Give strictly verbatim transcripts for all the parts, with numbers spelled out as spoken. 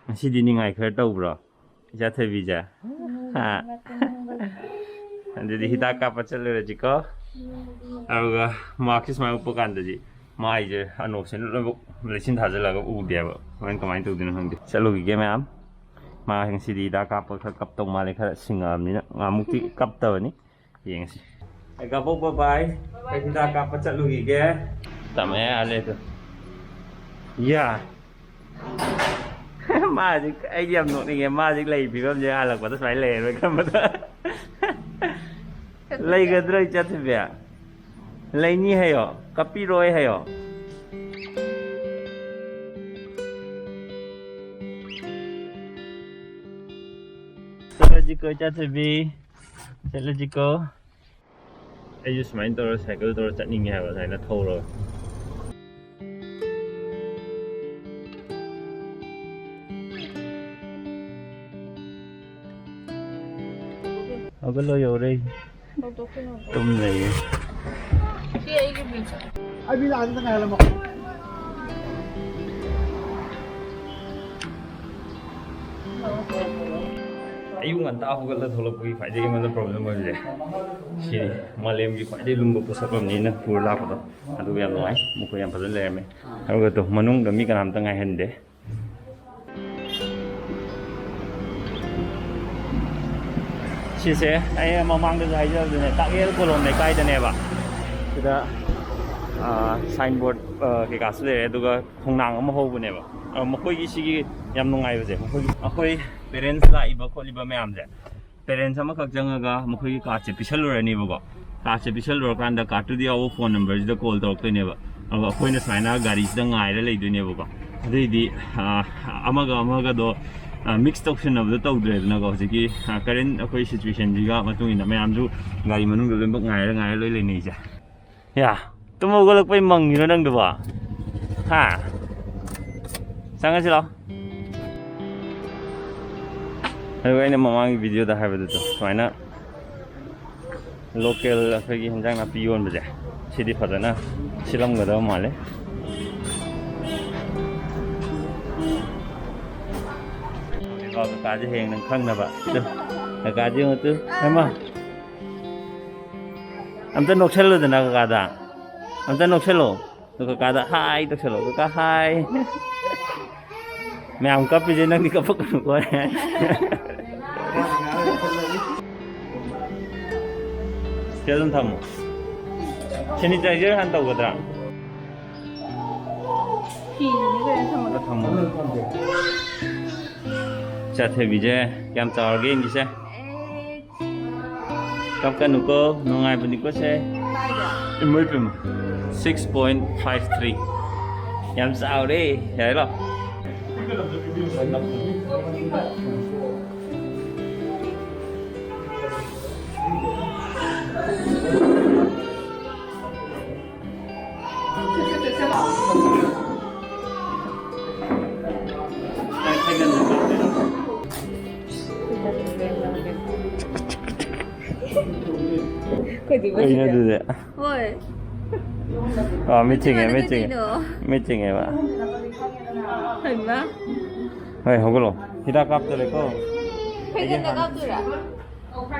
ꯉꯁꯤꯗꯤ ꯅꯤꯡꯉꯥꯏ ꯈꯔ ꯇꯧꯕ꯭ꯔꯣ, ꯏꯆꯥ ꯊꯣꯏꯕꯤꯁꯦ? ꯍꯥ? ꯑꯗꯨꯗꯤ ꯍꯤꯗꯥꯛ ꯀꯥꯞꯄ ꯆꯠꯂꯨꯔꯁꯤꯀꯣ꯫ ꯑꯗꯨꯒ ꯃꯥꯛꯁꯤ ꯁꯨꯃꯥꯏꯅ ꯎꯞꯄ ꯀꯥꯟꯗꯗꯤ ꯃꯥꯏꯁꯦ ꯑꯅꯣꯛꯁꯤꯅ ꯂꯣꯏꯅꯃꯛ ꯂꯩꯆꯤꯟ ꯊꯥꯖꯤꯜꯂꯒ ꯎꯗꯦꯕ꯫ ꯍꯣꯔꯦꯟ ꯀꯃꯥꯏꯅ ꯇꯧꯗꯣꯏꯅꯣ ꯈꯪꯗꯦ꯫ ꯆꯠꯂꯨꯈꯤꯒꯦ ꯃꯌꯥꯝ꯫ ꯃꯥ ꯉꯁꯤꯗꯤ ꯍꯤꯗꯥꯛ ꯀꯥꯞꯄ ꯈꯔ ꯀꯞꯇꯧ ꯃꯥꯜꯂꯦ, ꯈꯔ ꯁꯤꯡꯉꯛꯑꯕꯅꯤꯅ꯫ ꯉꯍꯥꯟꯃꯨꯛꯇꯤ ꯀꯞꯇꯕꯅꯤ꯫ ꯌꯦꯡꯉꯁꯤ꯫ ꯑꯩ ꯀꯥꯄꯣꯛ ꯕꯥꯏ꯫ ꯑꯩ ꯍꯤꯗꯥꯛ ꯀꯥꯞꯄ ꯆꯠꯂꯨꯈꯤꯒꯦ꯫ ꯇꯝꯃꯛꯑꯦ ꯑꯂꯦꯗꯣ꯫ ꯌꯥ꯫ ꯃꯥ ꯍꯧꯖꯤꯛ, ꯑꯩꯗꯤ ꯌꯥꯝ ꯅꯣꯛꯅꯤꯡꯉꯦ꯫ ꯃꯥ ꯍꯧꯖꯤꯛ ꯂꯩ ꯐꯤꯕꯝꯁꯦ ꯍꯜꯂꯛꯄꯗ ꯁꯨꯃꯥꯏꯅ ꯂꯩꯔꯔꯣꯏ ꯈꯟꯕꯗ꯫ ꯂꯩꯒꯗ꯭ꯔꯣ ꯏꯆꯥ ꯊꯣꯏꯕꯤ? ꯂꯩꯅꯤ ꯍꯥꯏꯌꯣ꯫ ꯀꯞꯄꯤꯔꯣꯏ ꯍꯥꯏꯌꯣ꯫ ꯆꯠꯂꯁꯤꯀꯣ ꯏꯆꯥ ꯊꯣꯏꯕꯤ꯫ ꯆꯠꯂꯁꯤꯀꯣ꯫ ꯑꯩꯁꯨ ꯁꯨꯃꯥꯏꯅ ꯇꯧꯔ ꯁꯥꯏꯀꯜ ꯇꯧꯔ ꯆꯠꯅꯤꯡꯉꯦ ꯍꯥꯏꯕ, ꯁꯨꯃꯥꯏꯅ ꯊꯧꯔꯒ꯫ ꯍꯧꯒꯠꯂꯣ, ꯌꯧꯔꯦ꯫ ꯇꯨꯝ ꯂꯩꯌꯦ꯫ ꯑꯩ ꯃꯤ ꯂꯥꯛꯑꯗꯤ ꯉꯥꯏꯍꯜꯂꯝꯃꯣ꯫ ꯑꯌꯨꯛ ꯉꯟꯇꯥ ꯍꯧꯒꯠꯂ ꯊꯣꯛꯂꯛꯄꯒꯤ ꯈ꯭ꯋꯥꯏꯗꯒꯤ ꯑꯩꯉꯣꯟꯗ ꯄ꯭ꯔꯣꯕ꯭ꯂꯦꯝ ꯑꯣꯏꯕꯁꯦ ꯁꯤꯅꯤ꯫ ꯃꯥꯂꯦꯝꯒꯤ ꯈ꯭ꯋꯥꯏꯗꯒꯤ ꯂꯨꯝꯕ ꯄꯣꯠꯁꯛ ꯑꯃꯅꯤꯅ ꯄꯨꯔ ꯂꯥꯛꯄꯗꯣ꯫ ꯑꯗꯨꯒ ꯌꯥꯝ ꯅꯨꯡꯉꯥꯏ, ꯃꯈꯣꯏ ꯌꯥꯝ ꯐꯖꯅ ꯂꯩꯔꯝꯃꯦ꯫ ꯑꯗꯨꯒ ꯇꯣ, ꯃꯅꯨꯡꯗ ꯃꯤ ꯀꯅꯥꯝꯇ ꯉꯥꯏꯍꯟꯗꯦ꯫ ꯁꯤꯁꯦ ꯑꯩ ꯃꯃꯥꯡꯗꯁꯨ ꯍꯥꯏꯖꯕꯗꯨꯅꯦ, ꯇꯥꯛꯌꯦꯜ ꯀꯣꯂꯣꯝ ꯂꯩꯀꯥꯏꯗꯅꯦꯕ꯫ ꯁꯤꯗ ꯁꯥꯏꯟ ꯕꯣꯔꯗ ꯀꯩꯀꯥꯁꯨ ꯂꯩꯔꯦ, ꯑꯗꯨꯒ ꯈꯣꯡꯅꯥꯡ ꯑꯃ ꯍꯧꯕꯅꯦꯕ꯫ ꯑ, ꯃꯈꯣꯏꯒꯤ ꯁꯤꯒꯤ ꯌꯥꯝ ꯅꯨꯡꯉꯥꯏꯕꯁꯦ, ꯃꯈꯣꯏꯒꯤ, ꯑꯩꯈꯣꯏ ꯄꯦꯔꯦꯟꯁ ꯂꯥꯛꯏꯕ ꯈꯣꯠꯂꯤꯕ ꯃꯌꯥꯝꯁꯦ, ꯄꯦꯔꯦꯟꯁ ꯑꯃꯈꯛ ꯆꯪꯉꯒ ꯃꯈꯣꯏꯒꯤ ꯀꯥꯔꯠꯁꯦ ꯄꯤꯁꯜꯂꯨꯔꯅꯤꯕꯀꯣ꯫ ꯀꯥꯔꯠꯁꯦ ꯄꯤꯁꯜꯂꯨꯔꯀꯥꯟꯗ ꯀꯥꯔꯠꯇꯨꯗ ꯌꯥꯎꯕ ꯐꯣꯟ ꯅꯝꯕꯔꯁꯤꯗ ꯀꯣꯜ ꯇꯧꯔꯛꯇꯣꯏꯅꯦꯕ꯫ ꯑꯗꯨꯒ ꯑꯩꯈꯣꯏꯅ ꯁꯨꯃꯥꯏꯅ ꯒꯥꯔꯤꯁꯤꯗ ꯉꯥꯏꯔ ꯂꯩꯗꯣꯏꯅꯦꯕꯀꯣ꯫ ꯑꯗꯨꯏꯗꯤ, ꯑ, ꯑꯃꯒ ꯑꯃꯒꯗꯣ, ꯑ, ꯃꯤꯛꯁ ꯇꯧꯁꯟꯅꯕꯗꯣ ꯇꯧꯗ꯭ꯔꯦꯗꯅꯀꯣ꯫ ꯍꯧꯖꯤꯛꯀꯤ, ꯑ, ꯀꯔꯦꯟ ꯑꯩꯈꯣꯏ ꯁꯤꯆꯨꯋꯦꯁꯟꯁꯤꯒ ꯃꯇꯨꯡ ꯏꯟꯅ ꯃꯌꯥꯝꯁꯨ ꯒꯥꯔꯤ ꯃꯅꯨꯡꯗ ꯂꯣꯏꯅꯃꯛ ꯉꯥꯏꯔ ꯉꯥꯏꯔ ꯂꯣꯏ ꯂꯩꯅꯩꯁꯦ꯫ ꯌꯥ, ꯇꯨꯝ ꯍꯧꯒꯠꯂꯛꯄꯩ ꯃꯪꯉꯤꯔꯣ ꯅꯪꯗꯨꯕꯣ? ꯍꯥ? ꯆꯪꯉꯁꯤ ꯂꯥꯛꯑꯣ꯫ ꯑꯗꯨꯒ ꯑꯩꯅ ꯃꯃꯥꯡꯒꯤ ꯚꯤꯗꯤꯑꯣꯗ ꯍꯥꯏꯕꯗꯨꯗꯣ, ꯁꯨꯃꯥꯏꯅ ꯂꯣꯀꯦꯜ ꯑꯩꯈꯣꯏꯒꯤ ꯍꯤꯟꯖꯥꯡ ꯅꯥꯄꯤ ꯌꯣꯟꯕꯁꯦ, ꯁꯤꯗꯤ ꯐꯖꯅ ꯁꯤꯠꯂꯝꯒꯗꯕ ꯃꯥꯜꯂꯦ꯫ ꯀꯀꯥꯁꯦ ꯍꯌꯦꯡ ꯅꯪ ꯈꯪꯅꯕ꯫ ꯇꯨ, ꯀꯀꯥꯁꯦ ꯌꯦꯡꯉꯨ ꯇꯨ꯫ ꯍꯩꯃꯥ꯫ ꯑꯝꯇ ꯅꯣꯛꯁꯜꯂꯨꯗꯅ ꯀꯀꯥꯗ꯫ ꯑꯝꯇ ꯅꯣꯛꯁꯜꯂꯣ꯫ ꯑꯗꯨ ꯀꯀꯥꯗ ꯍꯥꯏ ꯇꯧꯁꯜꯂꯣ꯫ ꯀꯀꯥ ꯍꯥꯏ꯫ ꯃꯌꯥꯝ ꯀꯞꯄꯤꯁꯦ ꯅꯪꯗꯤ ꯀꯞꯄꯛꯀꯅꯨꯀꯣ꯫ ꯁꯤ ꯑꯗꯨꯝ ꯊꯝꯃꯣ꯫ Sanitizer ꯍꯥꯟꯅ ꯇꯧꯒꯗ꯭ꯔꯥ? ꯐꯤꯅꯦ ꯀꯩꯅꯣ ꯊꯝꯃꯣ꯫ ꯊꯝꯃꯣ꯫ ꯆꯥꯊꯕꯤꯁꯦ ꯀꯌꯥꯝ ꯆꯥꯎꯔꯒꯦ ꯌꯦꯡꯒꯤꯁꯦ꯫ ꯀꯞꯀꯅꯨꯀꯣ, ꯅꯨꯡꯉꯥꯏꯕꯅꯤꯀꯣ ꯁꯦ꯫ ꯏꯃꯣꯏ ꯄꯦꯝꯃ, six point five three꯫ ꯌꯥꯝ ꯆꯥꯎꯔꯦ꯫ ꯌꯥꯔꯦ ꯂꯥꯎ꯫ ꯑꯩꯈꯣꯏꯗꯤ ꯀꯩꯅꯣ ꯃꯁꯤꯗ꯫ ꯑꯗꯨꯗꯤ? ꯍꯣꯏ꯫ ꯑꯥ, ꯃꯤꯠ ꯆꯤꯡꯉꯦ, ꯃꯤꯠ ꯆꯤꯡꯉꯦ꯫ ꯀꯩꯅꯣ? ꯃꯤꯠ ꯆꯤꯡꯉꯦꯕ꯫ ꯍꯩꯃꯥ꯫ ꯍꯣꯏ, ꯍꯧꯒꯠꯂꯣ꯫ ꯍꯤꯗꯥꯛ ꯀꯥꯞꯇꯔꯦꯀꯣ꯫ ꯐꯩꯒꯟꯗ ꯀꯥꯞꯇꯣꯏꯔꯥ?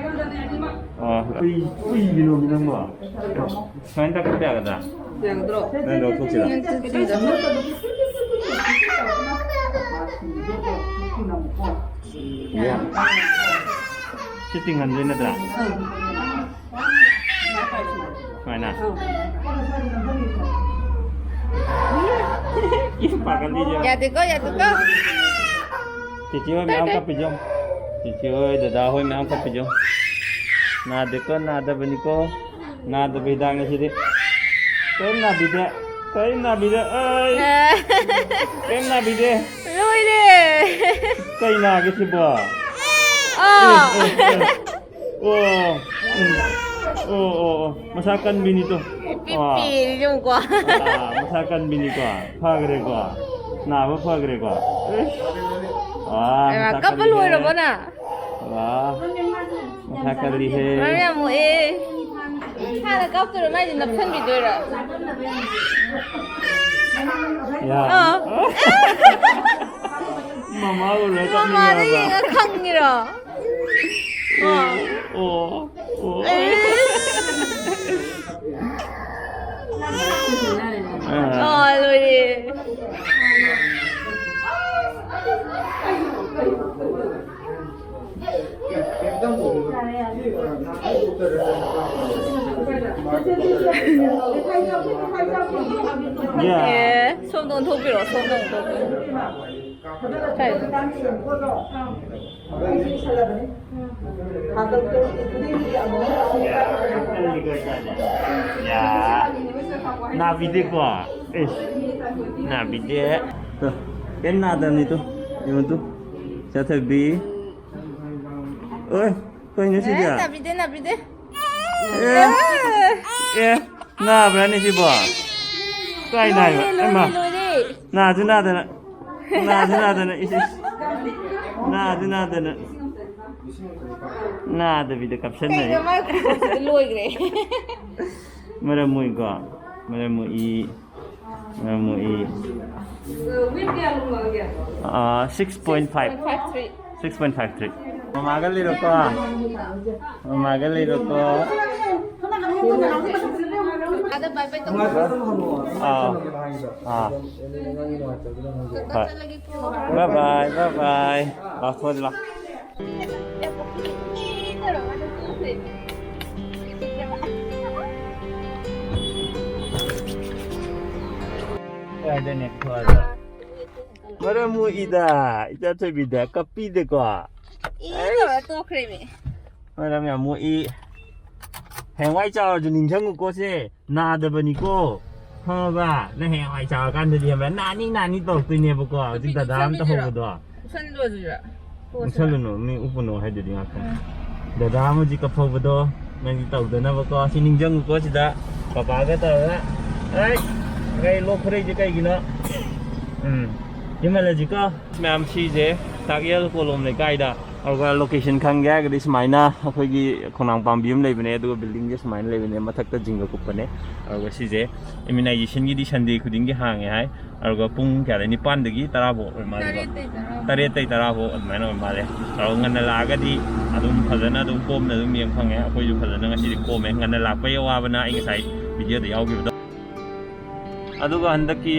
ꯑꯥ꯫ ꯀꯩ, ꯀꯩꯒꯤꯅꯣꯃꯤ ꯅꯪꯕꯣ? ꯁꯨꯃꯥꯏꯅ ꯇꯥꯛꯄꯤꯕ ꯌꯥꯒꯗ꯭ꯔꯥ? ꯌꯥꯒꯗ꯭ꯔꯣ? ꯅꯪ ꯂꯧꯊꯣꯛꯁꯤꯔꯥ? ꯅꯪ ꯆꯠ-, ꯆꯠ-, ꯆꯠ-, ꯌꯥ꯫ ꯁꯤ ꯇꯤꯡꯍꯟꯗꯣꯏ ꯅꯠꯇ꯭ꯔꯥ? ꯁꯨꯃꯥꯏꯅ꯫ ꯏꯁ, ꯄꯥꯒꯜꯗꯤꯁꯦ꯫ ꯌꯥꯗꯦꯀꯣ, ꯌꯥꯗꯦꯀꯣ꯫ ꯆꯤꯆꯦ ꯍꯣꯏ ꯃꯌꯥꯝ ꯀꯞꯄꯤꯁꯦ ꯌꯦꯡꯉꯨ꯫ ꯆꯤꯆꯦ ꯍꯣꯏ, ꯗꯗꯥ ꯍꯣꯏ ꯃꯌꯥꯝ ꯀꯞꯄꯤꯁꯦ ꯌꯦꯡꯉꯨ꯫ ꯅꯥꯗꯦꯀꯣ, ꯅꯥꯗꯕꯅꯤꯀꯣ꯫ ꯅꯥꯗꯕ ꯍꯤꯗꯥꯛꯅꯤ ꯁꯤꯗꯤ꯫ ꯀꯔꯤꯝ ꯅꯥꯕꯤꯗꯦ꯫ ꯀꯔꯤꯝ ꯅꯥꯕꯤꯗꯦ꯫ ꯑꯩ ꯑꯦ꯫ ꯀꯔꯤꯝ ꯅꯥꯕꯤꯗꯦ꯫ ꯂꯣꯏꯔꯦ꯫ ꯀꯩ ꯅꯥꯒꯦ ꯁꯤꯕꯣ? ꯑꯥ꯫ ꯑꯦ, ꯑꯦ, ꯑꯦ꯫ ꯑꯣ, ꯎꯝ꯫ ꯑꯣ, ꯑꯣ, ꯑꯣ꯫ ꯃꯁꯥ ꯀꯟꯕꯤꯅꯤꯗꯣ꯫ ꯄꯤꯛ ꯑꯥ꯫ ꯄꯤꯛꯏ ꯌꯦꯡꯉꯨꯀꯣ꯫ ꯑꯥ, ꯃꯁꯥ ꯀꯟꯕꯤꯅꯤꯀꯣ꯫ ꯐꯈ꯭ꯔꯦꯀꯣ꯫ ꯅꯥꯕ ꯐꯈ꯭ꯔꯦꯀꯣ꯫ ꯑꯥ, ꯑꯦ, ꯃꯁꯥ ꯀꯞꯄ ꯀꯜꯂꯤꯍꯦ꯫ ꯂꯣꯏꯔꯕꯣ ꯅꯪ? ꯋꯥ, ꯃꯁꯥ ꯀꯜꯂꯤꯍꯦ꯫ ꯃꯔꯝ ꯌꯥꯝ ꯃꯣꯛꯑꯦ꯫ ꯍꯥꯟꯅ ꯀꯥꯞꯇꯣꯏꯔꯣ? ꯃꯥꯏꯁꯦ ꯅꯞꯁꯟꯕꯤꯗꯣꯏꯔꯣ? ꯌꯥ꯫ ꯑꯥ꯫ ꯃꯃꯥ ꯎꯔꯒ ꯃꯃꯥꯗ ꯀꯞꯅꯤꯡꯉꯕ? ꯌꯦꯡꯉ ꯈꯪꯉꯤꯔꯣ? ꯑꯣ, ꯑꯣ, ꯑꯣ꯫ ꯑꯥ꯫ ꯑꯥ, ꯂꯣꯏꯔꯦ꯫ ꯌꯥ꯫ ꯑꯦ, ꯁꯣꯝꯗ ꯑꯣꯟꯊꯣꯛꯄꯤꯔꯣ, ꯁꯣꯝꯗ ꯑꯣꯟꯊꯣꯛꯄꯤꯔꯣ꯫ ꯌꯥ꯫ ꯅꯥꯕꯤꯗꯦꯀꯣ? ꯑꯦ, ꯅꯥꯕꯤꯗꯦ꯫ ꯇꯨ, ꯀꯩꯝ ꯅꯥꯗꯕꯅꯤ ꯇꯨ꯫ ꯌꯦꯡꯉꯨ ꯇꯨ꯫ ꯆꯠꯊꯕꯤ꯫ ꯑꯣꯏ, ꯀꯩꯅꯣ ꯁꯤꯗꯤ? ꯑꯦ, ꯅꯥꯕꯤꯗꯦ, ꯅꯥꯕꯤꯗꯦ꯫ ꯑꯦ, ꯑꯦ, ꯅꯥꯕ꯭ꯔꯥꯅꯦ ꯁꯤꯕꯣ? ꯀꯥꯏ ꯅꯥꯏꯕ? ꯂꯣꯏꯔꯦ, ꯂꯣꯏꯔꯦ, ꯏꯃꯥ꯫ ꯂꯣꯏꯔꯦ꯫ ꯅꯥꯁꯨ ꯅꯥꯗꯅ, ꯅꯥꯁꯨ ꯅꯥꯗꯅ, ꯏꯁ, ꯏꯁ꯫ ꯅꯥꯁꯨ ꯅꯥꯗꯅ꯫ ꯅꯥꯗꯕꯤꯗ ꯀꯥꯞꯁꯟꯅꯔꯤ꯫ ꯀꯩꯅꯣ ꯃꯥ ꯈꯨꯗꯣꯞꯁꯤꯗꯤ ꯂꯣꯏꯈ꯭ꯔꯦ꯫ ꯃꯔꯝ ꯃꯣꯛꯏꯀꯣ? ꯃꯔꯝ ꯃꯣꯛꯏ꯫ ꯃꯔꯝ ꯃꯣꯛꯏ꯫ ꯑꯥ, six point five꯫ Five three꯫ Six point five three꯫ ꯃꯃꯥꯒ ꯂꯩꯔꯣꯀꯣ꯫ ꯃꯃꯥꯒ ꯂꯩꯔꯣꯀꯣ꯫ ꯑꯥꯗ bye bye ꯇꯧ꯫ ꯑꯥ꯫ ꯑꯥ꯫ ꯍꯣꯏ꯫ Bye bye, bye bye꯫ ꯂꯥꯛꯊꯣꯛꯑꯁꯤ ꯂꯥꯎ꯫ ꯀꯥꯏꯗꯅꯦ ꯊꯣꯛꯑꯒ? ꯃꯔꯝ ꯃꯣꯛꯏꯗ, ꯏꯆꯥ ꯊꯣꯏꯕꯤꯗ ꯀꯞꯄꯤꯗꯀꯣ꯫ ꯏ ꯇꯧꯔ ꯇꯣꯛꯈ꯭ꯔꯦꯃꯤ꯫ ꯃꯔꯝ ꯌꯥꯝ ꯃꯣꯛꯏ꯫ ꯍꯌꯦꯡꯋꯥꯏ ꯆꯥꯎꯔꯁꯨ ꯅꯤꯡꯁꯤꯡꯉꯨꯀꯣ ꯁꯦ, ꯅꯥꯗꯕꯅꯤꯀꯣ꯫ ꯈꯪꯉꯕ? ꯅꯪ ꯍꯌꯦꯡꯋꯥꯏ ꯆꯥꯎꯔꯀꯥꯟꯗꯗꯤ ꯈꯪꯕ꯭ꯔꯥ? ꯅꯥꯅꯤ, ꯅꯥꯅꯤ ꯇꯧꯔꯛꯇꯣꯏꯅꯦꯕꯀꯣ꯫ ꯍꯧꯖꯤꯛ ꯗꯗꯥ ꯑꯃ ꯇꯧꯍꯧꯕꯗꯣ꯫ ꯎꯞꯁꯜꯂꯨꯅꯨ, ꯃꯤ ꯎꯞꯄꯨꯅꯨ ꯍꯥꯏꯗꯨꯗꯤ ꯉꯥꯛꯇꯪ꯫ ꯗꯗꯥ ꯑꯃ ꯍꯧꯖꯤꯛ ꯀꯞꯐꯧꯕꯗꯣ, ꯅꯪꯗꯤ ꯇꯧꯗꯅꯕꯀꯣ꯫ ꯁꯤ ꯅꯤꯡꯁꯤꯡꯉꯨꯀꯣ ꯁꯤꯗ꯫ ꯄꯄꯥꯒ ꯇꯧꯔꯒ꯫ ꯑꯩ, ꯑꯩ ꯂꯣꯛ ꯈꯨꯔꯩꯁꯦ ꯀꯩꯒꯤꯅꯣ? ꯎꯝ꯫ ꯌꯨꯝꯍꯜꯂꯁꯤꯀꯣ꯫ ꯃꯌꯥꯝ ꯁꯤꯁꯦ ꯇꯥꯛꯌꯦꯜ ꯀꯣꯂꯣꯝ ꯂꯩꯀꯥꯏꯗ꯫ ꯑꯗꯨꯒ location ꯈꯪꯒꯦ ꯍꯥꯏꯔꯒꯗꯤ ꯁꯨꯃꯥꯏꯅ ꯑꯩꯈꯣꯏꯒꯤ ꯈꯣꯡꯅꯥꯡ ꯄꯥꯝꯕꯤ ꯑꯃ ꯂꯩꯕꯅꯦ, ꯑꯗꯨꯒ buildingꯁꯦ ꯁꯨꯃꯥꯏꯅ ꯂꯩꯕꯅꯦ, ꯃꯊꯛꯇ ꯖꯤꯡꯒ ꯀꯨꯞꯄꯅꯦ꯫ ꯑꯗꯨꯒ ꯁꯤꯁꯦ immunizationꯒꯤꯗꯤ Sunday ꯈꯨꯗꯤꯡꯒꯤ ꯍꯥꯡꯉꯦ ꯍꯥꯏ꯫ ꯑꯗꯨꯒ ꯄꯨꯡ ꯀꯌꯥꯗꯩ? ꯅꯤꯄꯥꯟꯗꯒꯤ ꯇꯔꯥ ꯐꯥꯎ ꯑꯣꯏ ꯃꯥꯜꯂꯦꯀꯣ? ꯇꯔꯦꯠꯇꯩ ꯇꯔꯥ ꯐꯥꯎ꯫ ꯇꯔꯦꯠꯇꯩ ꯇꯔꯥ ꯐꯥꯎ ꯑꯗꯨꯃꯥꯏꯅ ꯑꯣꯏ ꯃꯥꯜꯂꯦ꯫ ꯑꯗꯣ ꯉꯟꯅ ꯂꯥꯛꯑꯒꯗꯤ ꯑꯗꯨꯝ ꯐꯖꯅ ꯑꯗꯨꯝ ꯀꯣꯝꯅ ꯑꯗꯨꯝ ꯌꯦꯡ ꯐꯪꯉꯦ꯫ ꯑꯩꯈꯣꯏꯁꯨ ꯐꯖꯅ ꯉꯁꯤꯗꯤ ꯀꯣꯝꯃꯦ꯫ ꯉꯟꯅ ꯂꯥꯛꯄꯒꯤ ꯑꯋꯥꯕꯅ ꯑꯩ ꯉꯁꯥꯏ ꯚꯤꯗꯤꯑꯣꯗ ꯌꯥꯎꯈꯤꯕꯗꯣ꯫ ꯑꯗꯨꯒ ꯍꯟꯗꯛꯀꯤ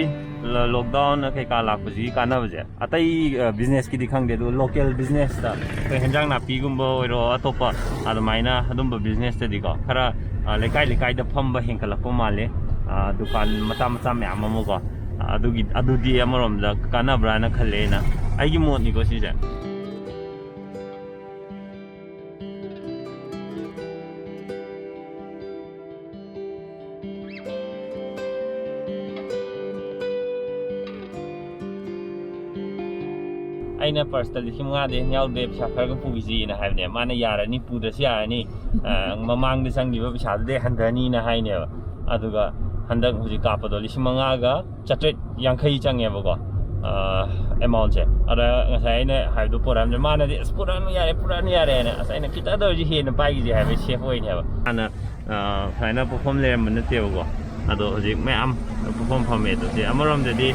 ꯂ-, ꯂꯣꯛꯗꯥꯎꯟ ꯀꯩꯀꯥ ꯂꯥꯛꯄꯁꯤꯒꯤ ꯀꯥꯟꯅꯕꯁꯦ, ꯑꯇꯩ, ꯑ, ꯕꯤꯖꯤꯅꯦꯁꯀꯤꯗꯤ ꯈꯪꯗꯦ, ꯑꯗꯨ ꯂꯣꯀꯦꯜ ꯕꯤꯖꯤꯅꯦꯁꯇ ꯑꯩꯈꯣꯏ ꯍꯦꯟꯖꯥꯡ ꯅꯥꯄꯤꯒꯨꯝꯕ ꯑꯣꯏꯔꯣ, ꯑꯇꯣꯞꯄ ꯑꯗꯨꯃꯥꯏꯅ ꯑꯗꯨꯝꯕ ꯕꯤꯖꯤꯅꯦꯁꯇꯗꯤꯀꯣ, ꯈꯔ, ꯑ, ꯂꯩꯀꯥꯏ ꯂꯩꯀꯥꯏꯗ ꯐꯝꯕ ꯍꯦꯟꯒꯠꯂꯛꯄ ꯃꯥꯜꯂꯦ꯫ ꯑ, ꯗꯨꯀꯥꯟ ꯃꯆꯥ ꯃꯆꯥ ꯃꯌꯥꯝ ꯑꯃꯀꯣ, ꯑ, ꯑꯗꯨꯒꯤ, ꯑꯗꯨꯗꯤ ꯑꯃꯔꯣꯝꯗ ꯀꯥꯟꯅꯕ꯭ꯔꯥꯅ ꯈꯜꯂꯦ ꯑꯩꯅ, ꯑꯩꯒꯤ ꯃꯣꯠꯅꯤꯀꯣ ꯁꯤꯁꯦ꯫ ꯑꯩꯅ ꯄꯔꯁꯇ ꯂꯤꯁꯤꯡ ꯃꯉꯥꯗꯤ ꯌꯥꯎꯗꯦ, ꯄꯩꯁꯥ ꯈꯔꯒ ꯄꯨꯈꯤꯁꯤꯅ ꯍꯥꯏꯕꯅꯦ꯫ ꯃꯥꯅ ꯌꯥꯔꯅꯤ, ꯄꯨꯗ꯭ꯔꯁꯨ ꯌꯥꯔꯅꯤ, ꯑ, ꯃꯃꯥꯡꯗ ꯆꯪꯈꯤꯕ ꯄꯩꯁꯥꯗꯨꯗꯩ ꯍꯟꯊꯅꯤꯅ ꯍꯥꯏꯅꯦꯕ꯫ ꯑꯗꯨꯒ ꯍꯟꯗꯛ ꯍꯧꯖꯤꯛ ꯀꯥꯞꯄꯗꯣ ꯂꯤꯁꯤꯡ ꯃꯉꯥꯒ ꯆꯥꯇ꯭ꯔꯦꯠ ꯌꯥꯡꯈꯩ ꯆꯪꯉꯦꯕꯀꯣ, ꯑ, ꯑꯦꯃꯥꯎꯟꯁꯦ꯫ ꯑꯗ ꯉꯁꯥꯏ ꯑꯩꯅ ꯍꯥꯏꯕꯗꯣ ꯄꯨꯔꯛꯑꯝꯗ꯭ꯔꯦ, ꯃꯥꯅꯗꯤ "ꯑꯁ, ꯄꯨꯔꯛꯑꯅꯨ, ꯌꯥꯔꯦ, ꯄꯨꯔꯛꯑꯅꯨ, ꯌꯥꯔꯦꯅ", ꯑꯁ, ꯑꯩꯅ ꯈꯤꯇꯪꯗ ꯑꯣꯏꯔꯁꯨ ꯍꯦꯟꯅ ꯄꯥꯏꯈꯤꯁꯦ ꯍꯥꯏꯕ ꯁꯦꯐ ꯑꯣꯏꯅꯦꯕ꯫ ꯍꯥꯟꯅ ꯑ, ꯁꯨꯃꯥꯏꯅ ꯄꯣꯠꯐꯝ ꯂꯩꯔꯝꯕ ꯅꯠꯇꯦꯕꯀꯣ꯫ ꯑꯗꯣ ꯍꯧꯖꯤꯛ ꯃꯌꯥꯝ ꯄꯣꯠꯐꯝ ꯐꯝꯃꯦ꯫ ꯑꯗꯣ ꯁꯤ ꯑꯃꯔꯣꯝꯗꯗꯤ,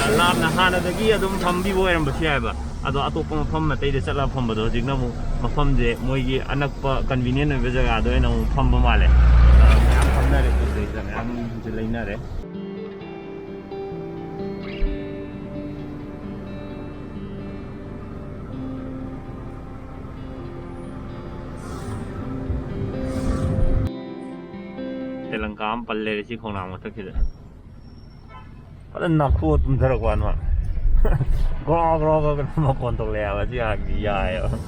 ꯑ, ꯂꯥꯞꯅ ꯍꯥꯟꯅꯗꯒꯤ ꯑꯗꯨꯝ ꯐꯝꯕꯤꯕ ꯑꯣꯏꯔꯝꯕꯁꯨ ꯌꯥꯏꯕ꯫ ꯑꯗꯣ ꯑꯇꯣꯞꯄ ꯃꯐꯝ ꯑꯇꯩꯗ ꯆꯠꯂꯒ ꯐꯝꯕꯗꯣ, ꯍꯧꯖꯤꯛꯅ ꯑꯃꯨꯛ ꯃꯐꯝꯁꯦ ꯃꯣꯏꯒꯤ ꯑꯅꯛꯄ ꯀꯟꯚꯤꯅꯤꯌꯦꯟ ꯑꯣꯏꯕ ꯖꯒꯥꯗ ꯑꯣꯏꯅ ꯑꯃꯨꯛ ꯐꯝꯕ ꯃꯥꯜꯂꯦ꯫ ꯑ, ꯃꯌꯥꯝ ꯐꯝꯅꯔꯦ, ꯄꯣꯠ ꯆꯩꯁꯦ ꯃꯌꯥꯝꯁꯨ ꯂꯩꯅꯔꯦ꯫ ꯇꯦꯂꯪꯀꯥ ꯑꯃ ꯄꯜ ꯂꯩꯔꯦ ꯁꯤ ꯈꯣꯡꯅꯥꯡ ꯃꯊꯛꯁꯤꯗ꯫ ꯐꯖꯅ ꯅꯥꯞꯊꯣꯛꯑ ꯇꯨꯝꯊꯔꯛꯄ ꯍꯥꯏꯅ꯫ ꯒ꯭ꯔꯣ ꯒ꯭ꯔꯣ ꯒ꯭ꯔꯣ ꯀꯩꯅꯣ ꯃꯈꯣꯟ ꯊꯣꯛꯂꯛꯑꯦ ꯍꯥꯏꯕ, ꯁꯤ ꯍꯥꯏꯕꯗꯤ ꯌꯥꯏꯑꯕ꯫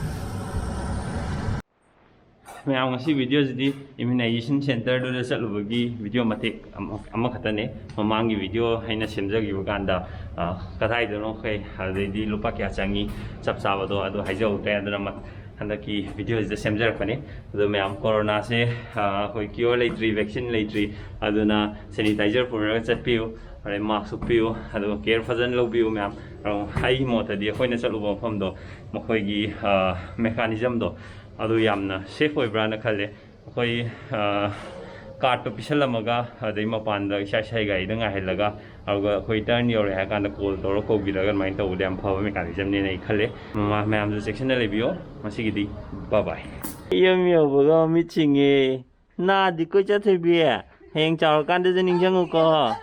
ꯃꯌꯥꯝ, ꯉꯁꯤ ꯚꯤꯗꯤꯑꯣꯁꯤꯗꯤ ꯏꯃ꯭ꯌꯨꯅꯥꯏꯖꯦꯁꯟ ꯁꯦꯟꯇꯔꯗꯨꯗ ꯆꯠꯂꯨꯕꯒꯤ ꯚꯤꯗꯤꯑꯣ ꯃꯇꯦꯛ ꯑꯃ-, ꯑꯃꯈꯛꯇꯅꯦ꯫ ꯃꯃꯥꯡꯒꯤ ꯚꯤꯗꯤꯑꯣ ꯑꯩꯅ ꯁꯦꯝꯖꯈꯤꯕ ꯀꯥꯟꯗ, ꯑ, ꯀꯗꯥꯏꯗꯅꯣ ꯑꯩꯈꯣꯏ, ꯑꯗꯩꯗꯤ ꯂꯨꯄꯥ ꯀꯌꯥ ꯆꯪꯉꯤ ꯆꯞ ꯆꯥꯕꯗꯣ ꯑꯗꯨ ꯍꯥꯏꯖꯍꯧꯗ꯭ꯔꯦ꯫ ꯑꯗꯨꯅ ꯃ-, ꯍꯟꯗꯛꯀꯤ ꯚꯤꯗꯤꯑꯣꯁꯤꯗ ꯁꯦꯝꯖꯔꯛꯄꯅꯤ꯫ ꯑꯗꯣ ꯃꯌꯥꯝ, ꯀꯣꯔꯣꯅꯥꯁꯦ, ꯑ, ꯑꯩꯈꯣꯏ ꯀ꯭ꯌꯣꯔ ꯂꯩꯇ꯭ꯔꯤ, ꯚꯦꯛꯁꯤꯟ ꯂꯩꯇ꯭ꯔꯤ꯫ ꯑꯗꯨꯅ ꯁꯦꯅꯤꯇꯥꯏꯖꯔ ꯄꯨꯔꯒ ꯆꯠꯄꯤꯌꯨ, ꯑꯗꯩ ꯃꯥꯛꯁ ꯎꯞꯄꯤꯌꯨ, ꯑꯗꯨꯒ ꯀꯦꯌꯔ ꯐꯖꯅ ꯂꯧꯕꯤꯌꯨ ꯃꯌꯥꯝ꯫ ꯑꯗꯣ ꯑꯩꯒꯤ ꯃꯣꯠꯇꯗꯤ ꯑꯩꯈꯣꯏꯅ ꯆꯠꯂꯨꯕ ꯃꯐꯝꯗꯣ ꯃꯈꯣꯏꯒꯤ, ꯑ, ꯃꯦꯀꯥꯅꯤꯖꯝꯗꯣ ꯑꯗꯨ ꯌꯥꯝꯅ ꯁꯦꯐ ꯑꯣꯏꯕ꯭ꯔꯥꯅ ꯈꯜꯂꯦ꯫ ꯑꯩꯈꯣꯏ, ꯑ, ꯀꯥꯔꯠꯇꯣ ꯄꯤꯁꯜꯂꯝꯃꯒ ꯑꯗꯩ ꯃꯄꯥꯟꯗ ꯏꯁꯥ ꯏꯁꯥꯒꯤ ꯒꯥꯔꯤꯗ ꯉꯥꯏꯍꯜꯂꯒ ꯑꯗꯨꯒ ꯑꯩꯈꯣꯏ ꯇꯔꯟ ꯌꯧꯔꯦ ꯍꯥꯏꯔ ꯀꯥꯟꯗ ꯀꯣꯜ ꯇꯧꯔꯒ ꯀꯧꯕꯤꯔꯒ ꯑꯗꯨꯃꯥꯏꯅ ꯇꯧꯕꯗ ꯌꯥꯝ ꯐꯕ ꯃꯦꯀꯥꯅꯤꯖꯝꯅꯦꯅ ꯑꯩ ꯈꯜꯂꯦ꯫ ꯃꯃꯥ ꯃꯌꯥꯝꯁꯨ ꯆꯦꯛꯁꯤꯟꯅ ꯂꯩꯕꯤꯌꯣ꯫ ꯉꯁꯤꯒꯤꯗꯤ ꯕꯥꯏ ꯕꯥꯏ꯫ ꯌꯨꯝ ꯌꯧꯕꯒ ꯃꯤꯠ ꯁꯤꯡꯉꯦ꯫ ꯅꯥꯗꯤ ꯀꯣꯏ ꯆꯠꯊꯣꯏꯕꯤ? ꯍꯌꯦꯡ ꯆꯥꯎꯔꯀꯥꯟꯗꯁꯨ ꯅꯤꯡꯁꯤꯡꯉꯨꯀꯣ꯫